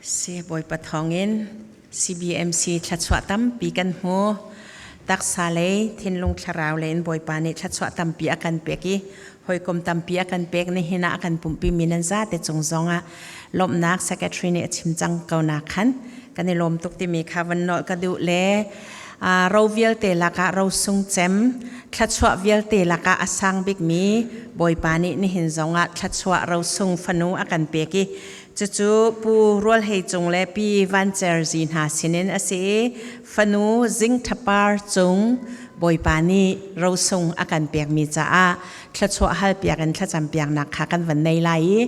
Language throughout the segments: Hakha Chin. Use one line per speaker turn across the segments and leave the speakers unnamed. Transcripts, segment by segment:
Si Bawipa thawngin CBMC thluachuah tampi kan hmu. Taksa lei, thinlung thlarau lei in Bawipa nih thluachuah tampi a kan pek i hawikom tampi a kan pek nihin ah a kan pumhpi mi nan zate cung zongah lawmhnak secretary nih a chim cang ko na khan kan i lawm tuk timi kha van nawl ka duh le ro vialte lakah ro sung cem thluachuah vialte lakah a sang bikmi Bawipa nih nihin zongah thluachuah ro sung fanu a kan pek i cucu Pu Rual Hei Cung le Pi Van Cer Zi hna sinin a si i fanu Zing Tha Par Cung Bawipa nih rosung a kan pekmi caah thluachuah halpiak in thlacam piaknak kha kan van nei lai i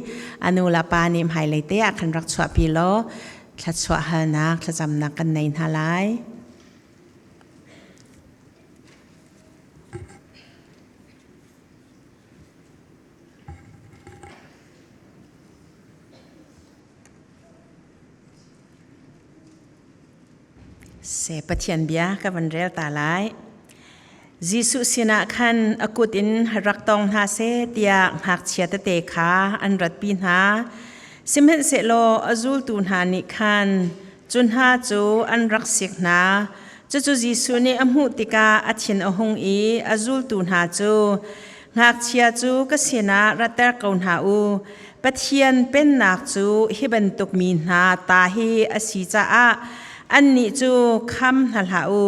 a nu le pa nih hmailei te ah khan rak chuahpi law thluachuah halnak thlacamnak kan nei hna lai. Se Pathian bia ka van rel ta lai. Jesuh sinah khan a kut in rak tong hna seh tiah ngakchia tete kha an ratpi hna. Sihmanhsehlaw a zultu hna nih khan cu hna cu an rak sik hna. Cucu Jesuh nih a hmuh tikah a thin a hung i a zultu hna cu, Ngakchia cu ka sinah ratter ko hna u. Pathian pennak cu hi bantuk mi hna ta hi a si caah annih cu kham hna hlah u.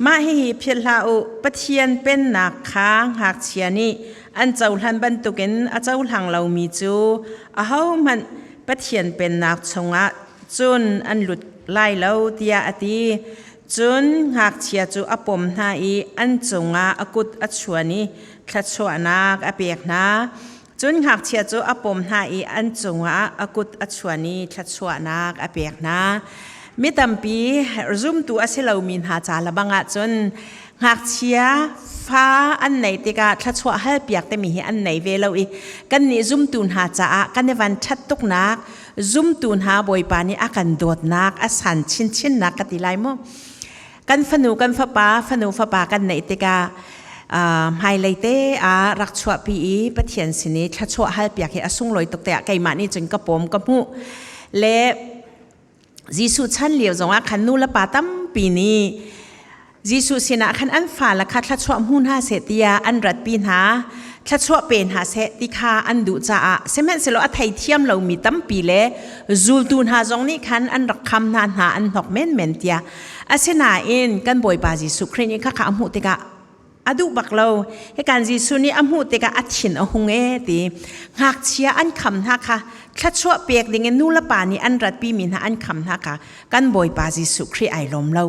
Mah hihi philh hlah u, Pathian pennak kha ngakchia nih an cohlan bantukin a cohlang lomi cu ahohmanh Pathian pennak chungah cun an lut lai lo tiah a ti. Cun ngakchia cu a pom hna i an cungah a kut a chuan i thluachuahnak a pek hna. Cun ngakchia cu a pom hna i an cungah a kut a chuan i thluachuahnak a pek hna. Mi tampi zumtu a si lomi hna ca lebang ah cun ngakchia fa an nei tikah thluachuah halpiak timi hi an nei ve lo i kannih zumtu hna caah kan i van ṭhat tuknak zumtu hna Bawipa nih a kan dawtnak a san chinchinnak ka ti lai mu. Kan fanu kan fapa fanu fapa kan neih tikah hmailei te ah rak chuahpi i Pathian sin i thluachuah halpiak hi a sunglawi tuk tiah keimah nih cun ka pawm ka hmuh le Jesuh chan lio zongah khan nu le pa tampi nih Jesuh sinah khan an fale kha thluachuah hmu hna seh tiah an ratpi hna thluachuah pe hna seh ti kha an duh caah sihmanhsehlaw a theithiam lomi tampi le zultu hna zong nih khan an rak kham hna hna an hnok menmen tiah asinain kan Bawipa Jesuh Khrih nih khakha a hmuh tikah a duh bak lo hikan Jesuh nih a hmuh tikah a thin a hung e ti ngakchia an kham hna kha thluachuah pek dingin nu le pa nih an ratpi mi hna an kham hna kha kan Bawipa Jesuh Khrih ai lawm lo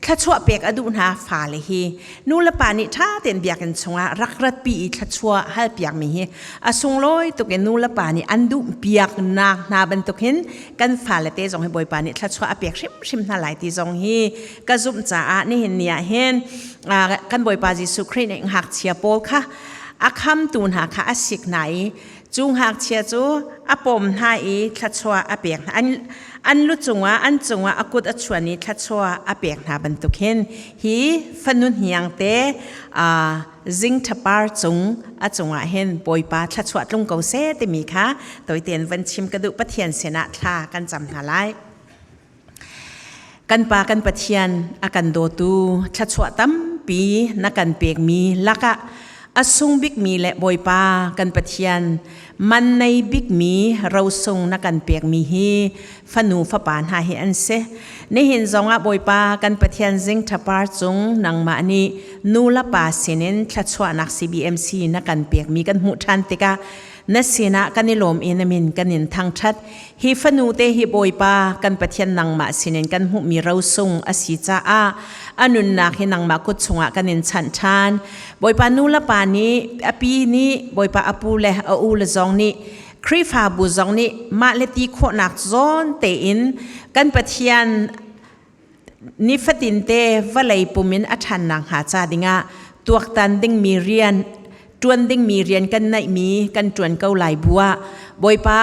thluachuah pek a duh hna fale hi nu le pa nih ṭha tein biakinn chungah rak ratpi i thluachuah halpiak mi hi a sunglawi tuk in nu le pa nih an duh piak nak hna bantuk hin kan fale te zong hi Bawipa nih thluachuah a pek hrimhrim hna lai ti zong hi ka zumh caah nihin ni ah hin kan Bawipa Jesuh Khrih nih ngakchia pawl kha a khamtu hna kha a sik hna i cu ngakchia cu a pawm hna i thluachuah a pek hna an lu cungah an cungah a kut a chuan i thluachuah a pek hna bantuk hin hi fanu hniang te zing ṭhapar cung a cungah hin Bawipa thluachuah tlung ko seh timi kha toitein van chim ka duh Pathian sinah thla kan cam hna lai. Kan Pa kan Pathian a kan dawtu thluachuah tampi na kan pekmi lakah a sung bikmi le Bawipa kan Pathian man nei bikmi rosung na kan pekmi hi fanu fapa hna hi an si. Nihin zongah Bawipa kan Pathian zing ṭhapar cung nangmah nih nu le pa sinin thluachuahnak CBMC na kan pekmi kan hmuh ṭhan tikah na sinah kan i lawm i na min kan in thangṭhat. Hi fanu te hi Bawipa kan Pathian nangmah sinin kan hmuhmi rosung a si caah a nunnak hi nangmah kut chungah kan in chanh ṭhan. Bawipa nu le pa nih a pi nih Bawipa a pu le a u le zong nih Khrihfabu zong nih mah le ti khawhnak zawn tein kan Pathian nifatin te vawlei pum in a ṭhan nakhnga ca dingah tuaktan dingmi rian ṭuan dingmi rian kan neihmi kan ṭuan ko lai bu ah Bawipa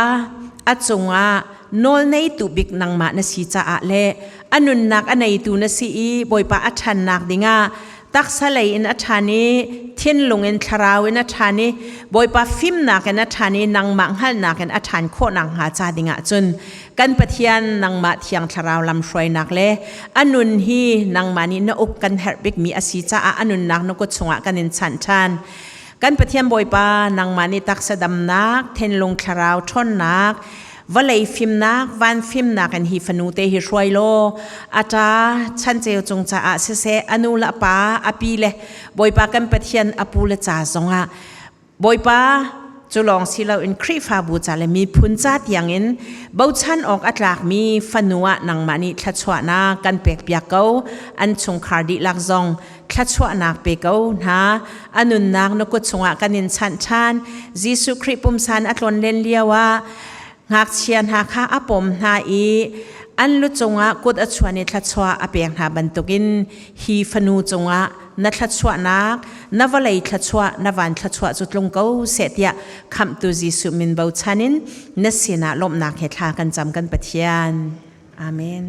a cungah nawl neitu bik nangmah na si caah le a nunnak a neitu na si i Bawipa a ṭhannak dingah Taksa lei in a ṭhan i thinlung in thlarau in a ṭhan i Bawipa fimnak in a ṭhan i nangmah hngalhnak in a ṭhan khawh nakhnga ca dingah cun kan Pathian nangmah Thiang Thlarau lamhruainak le a nun hi nangmah nih na uk kan herh bikmi a si caah a nunnak na kut chungah kan in chanh ṭhan. Kan Pathian Bawipa nangmah nih taksa damnak, thinlung thlarau ṭhawnnak, vawlei fimnak, van fimnak in hi fanu te hi hruai law a ṭa chanceu cung caah siseh a nu le a pa a pi le Bawipa kan Pathian a pu le ca zongah Bawipa cu lawng si loin Khrihfabu ca le miphun ca tiangin bochan awk a tlakmi fanu ah nangmah nih thluachuahnak kan pekpiak ko. An chungkhar dihlak zong thluachuahnak pe ko hna. A nunnak na kut chungah kan in chanh ṭhan. Jesuh Khrih pumsan a tlawn len lio ah ngakchia hna kha a pom hna i an lu cungah kut a chuan i thluachuah a pek hna bantukin hi fanu cungah na thluachuahnak na vawlei thluachuah na van thluachuah cu tlung ko seh tiah khamhtu Jesuh min bochan in na sinah lawmhnak he thla kan cam kan Pathian. Amen.